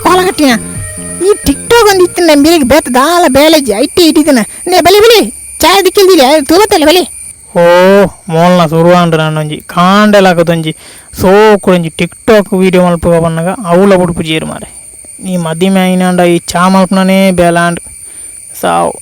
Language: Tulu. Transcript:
ಕೋಲ ಕಟ್ಟಿನ ಈ ಟಿಕ್ ಟಾಕ್ ಒಂದು ಇತ್ತಿನ ಬೇಗ ಬೇತ ದಾಲ ಬೇಲೆಜಿ IT ಇಟ್ಟಿದ್ದನ ನೇ ಬಲಿ ಬಲಿ ಚಾಯ್ ದಿಕ್ಕಿಲ್ದಿಲ್ಲ ತೂವತ್ತಲ್ಲ ಬಲಿ. ಓ ಮೋಲ್ನ ಸುರುವಾಂಡ್ ನಾನೊಂಜಿ ಕಾಂಡೆಲಾಕದೊಂಜಿ ಸೋಕುಡೊಂಜಿ ಟಿಕ್ ಟಾಕ್ ವೀಡಿಯೋ ಮಲ್ಪುಗ ಪನ್ನಗ ಅವ್ಲ ಬುಡ್ಪುಜೆರ್ ಮಾರೆ. ಈ ಮದಿಮೆ ಆಯಿನಾಂಡ ಈ ಚಾ ಮಲ್ಪುನನೇ ಬೇಲಾಂಡ್ ಸಾವು.